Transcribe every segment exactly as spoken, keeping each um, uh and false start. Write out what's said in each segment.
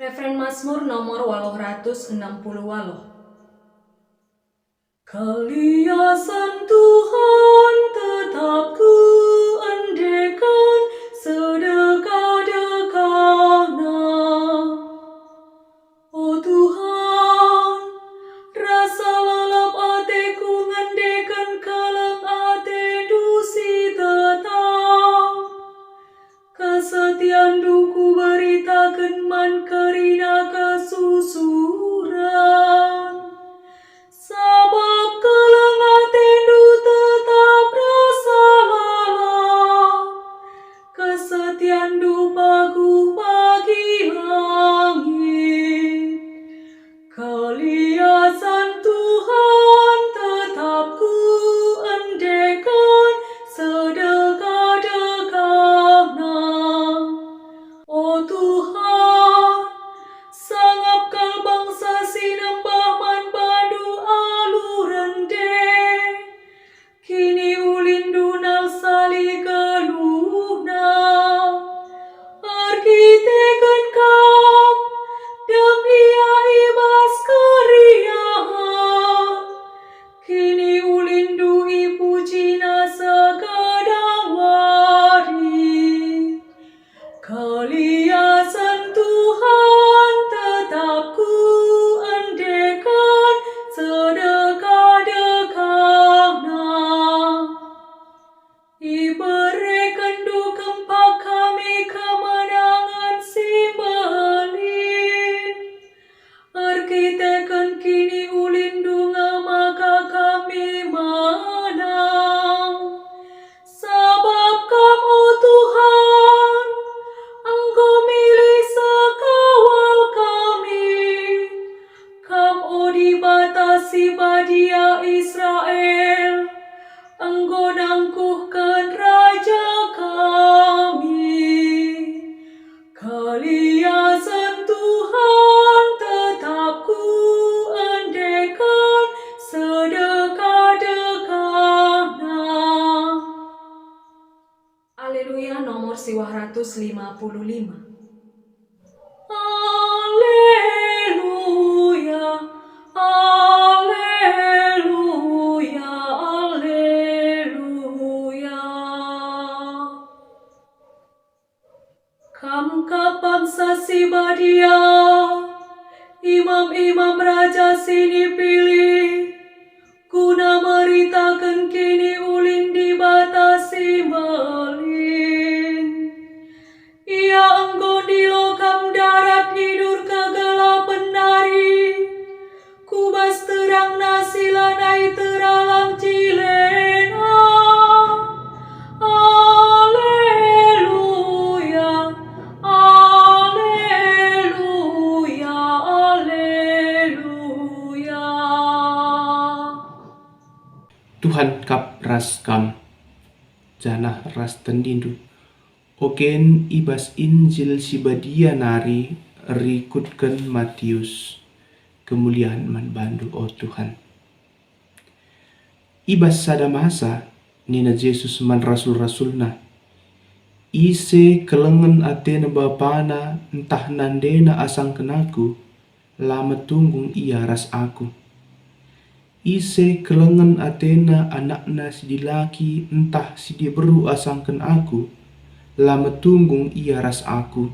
Refren Mazmur nomor waluh ratus enam puluh waluh. Keliasen Tuhan tetap kuendeken sedekah-dekahna. O Tuhan, rasa lalap ateku ngendeken keleng ateNdu si tetap. KesetianNdu kuberitaken man kerina kesusuren, sabap keleng ateNdu tetap rasa lalap. KesetianNdu paguh bagi langit. Keliasen Tuhan tetap kuendeken sedekah-dekahna. O Tuhan, sangap kal bangsa si nembah man baNdu alu rende. KiniulinNdu nalsali geluhna. Erkiteken Kam, dem ia i bas keriahen. KiniulinNdu ipujina segadang wari. Keliasen Tuhan tetap kuendeken sedekah-dekahna. IberekenNdu kempak kami kemenangen si mbelin. Erkiteken kiniulinNdu nge maka kami menang. Sabap Kam, o Tuhan, enggo milih sekawal kami. Kam, o Dibata si Badia Israel, enggo nangkuhken raja kami. Keliasen Tuhan tetap kuendeken sedekah-dekahna. Aleluya nomor siwah ratus lima puluh lima. Aleluya, aleluya, aleluya. Kam kap bangsa si badia, imam-imam raja si nipilih, guna meritaken kiniulin Dibata si mbelin. Ia enggo ndilo kam ndarat idur kegelapen nari, ku bas terangna si lanai teralang jilena. Aleluya, aleluya, aleluya. Tuhan kap ras kam, janah ras tendindu. Ogen i bas Injil si Badia nari rikutken Matius. Kemulian man bandu, o Tuhan. I bas sada masa, nina Jesus man rasul-rasulNa, "Ise kelengen atena bapana ntah nandena asangken Aku, la metunggung ia ras Aku. Ise kelengen atena anakna si dilaki ntah si diberu asangken Aku, la metunggung ia ras Aku.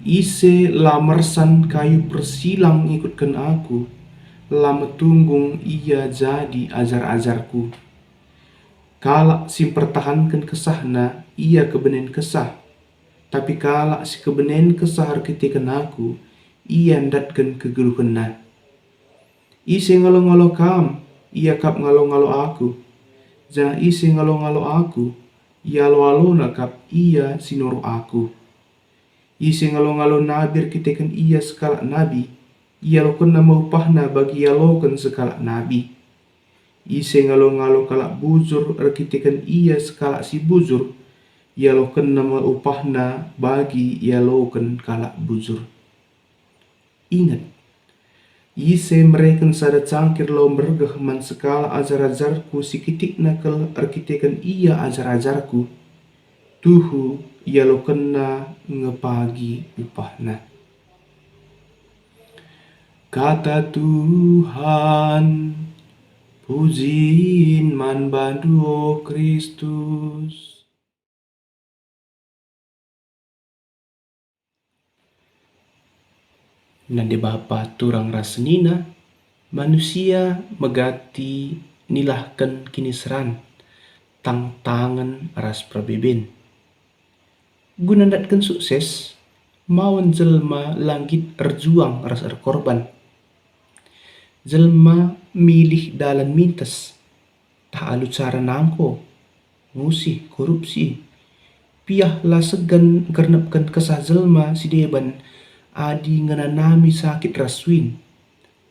Ise la mersan kayu persilang ngikutken Aku, la metunggung ia jadi ajar-ajarKu. Kalak si mpertahanken kesahna, ia kebenen kesah, tapi kalak si kebenen kesah erkiteken Aku, ia ndatken kegeluhenna. Ise ngalo-ngalo Kam, ia kap ngalo-ngalo Aku, janah ise ngalo-ngalo Aku, ialo-alona kap ia si nuruh Aku. Ise ngalo-ngalo nabi erkiteken ia sekalak nabi, ialokenna me upahna bagi ialoken sekalak nabi. Ise ngalo-ngalo kalak bujur erkiteken ia sekalak si bujur, ialokenna me upahna bagi ialoken kalak bujur." Inget, ise mereken sada cangkir lau meregeh man sekalak ajar-ajarKu si kitikna kal erkiteken ia ajar-ajarKu, tuhu ialokenna nge pagi upahna. Kata Tuhan. Pujin man bandu, o Kristus. Nande bapa turang ras senina, manusia megati nilahken kiniseran, tangtangen ras perbeben. Guna ndatken sukses, mawen jelma la nggit erjuang ras erkorban. Jelma milih dalan mintes, tah alu cara nangko, ngusih, korupsi. Piah la segan ngernepken kesah jelma si deban adi ngenanami sakit ras suin,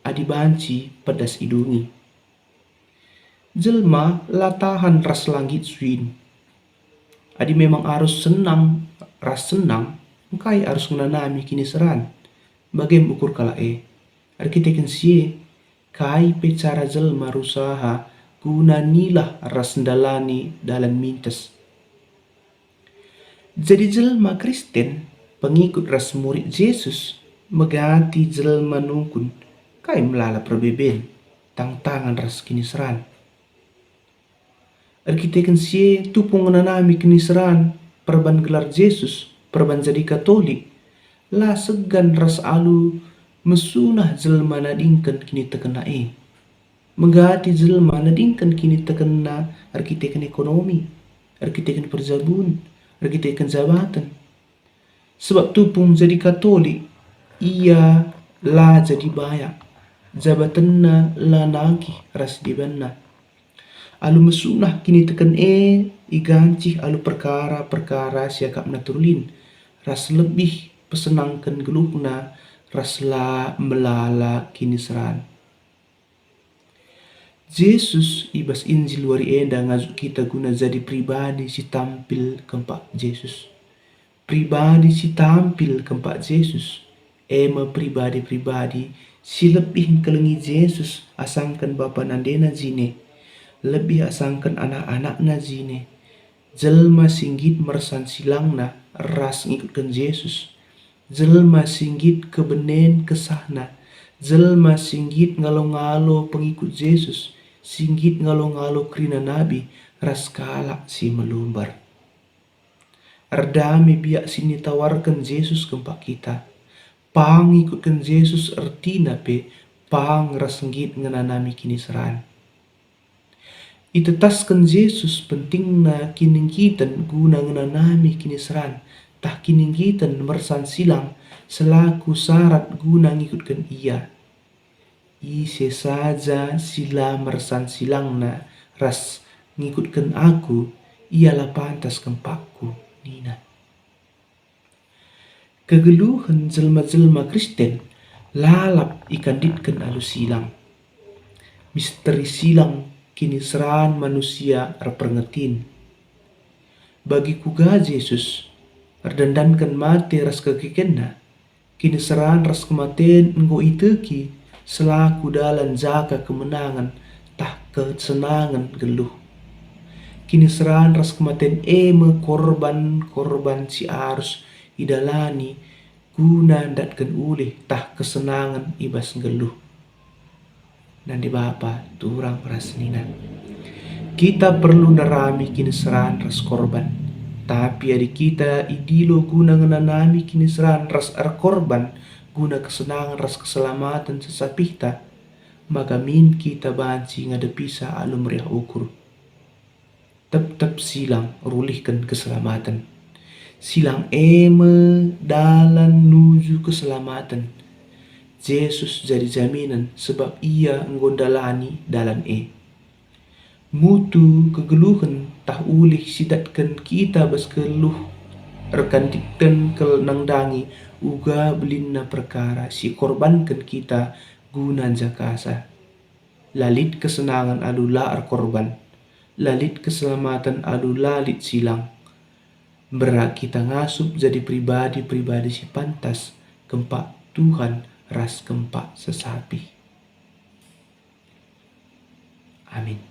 adi banci pedas idungi. Jelma la tahan ras la nggit suin. Adi memang arus senang ras senang, engkai arus ngenanami kiniseran? Bagem ukur kalak e. Erkiteken si e, kai pe cara jelma rusaha guna nilah ras ndalani dalan mintes. Jadi jelma Kristen, pengikut ras murid Jesus, megati jelma nungkun kai melala perbeben, tangtangen ras kiniseran. Erkiteken si e, tupung ngenanami kiniseran perban gelar Jesus, perban jadi Katolik, la segan ras alu mesunah jelma nadingken kinitekenna e. Megati jelma nadingken kinitekenna erkiteken ekonomi, erkiteken perjabun, erkiteken jabaten. Sebab tupung jadi Katolik, ia la jadi bayak, jabatenna la nagih ras debanna. Alu mesunah kiniteken e igancih alu perkara-perkara si akapna terulin, ras lebih pesenangken geluhna ras la melala kiniseran. Jesus i bas Injil wari enda ngajuk kita guna jadi pribadi si tampil kempak Jesus. Pribadi si tampil kempak Jesus, e me pribadi-pribadi si lebih ngkelengi Jesus asangken bapa nandena jine, lebih asangken anak-anakna jine, jelma si nggit mersan silangna ras ngikutken Jesus, jelma si nggit kebenen kesahna, jelma si nggit ngalo-ngalo pengikut Jesus, si nggit ngalo-ngalo kerina nabi ras kalak si melumbar. Erdame biak si nitawarken Jesus kempak kita. Pang ngikutken Jesus ertina pe pang ras nggit ngenanami kiniseran. Itetasken Jesus pentingna kiningkiten guna ngenanami kiniseran, tah kiningkiten mersan silang selaku syarat guna ngikutken Ia. Ise saja si la mersan silangna ras ngikutken Aku, ia la pantas kempakKu, nina. Kegeluhen jelma-jelma Kristen lalap ikanditken alu silang. Misteri silang kiniseran manusia erpengertin. Bagi kuga Jesus erdandanken mate ras kekekenNa, kiniseran ras kematen enggo iteki selaku dalan jaga kemenangen tah kesenangen geluh. Kiniseran ras kematen e me korban-korban si arus idalani guna ndatken ulih tah kesenangen i bas nggeluh. Nande bapa, turang ras senina. Kita perlu ndarami kiniseran ras korban. Tapi adi kita idilo guna ngenanami kiniseran ras erkorban guna kesenangen ras keselamaten sesapihta, maka min kita banci ngadepisa alu meriah ukur. Tep-tep silang erulihken keselamaten. Silang e me dalan nuju keselamaten. Jesus jadi jaminen sebab Ia enggo ndalani dalan e. Mutu kegeluhen tah ulih sidatken kita bas geluh erkanditken kel nandangi uga belinna perkara si korbanken kita guna njakasa. La lit kesenangen alu la erkorban, la lit keselamaten alu la lit silang. Mberat kita ngasup jadi pribadi-pribadi si pantas kempak Tuhan ras kempak sesapih. Amin.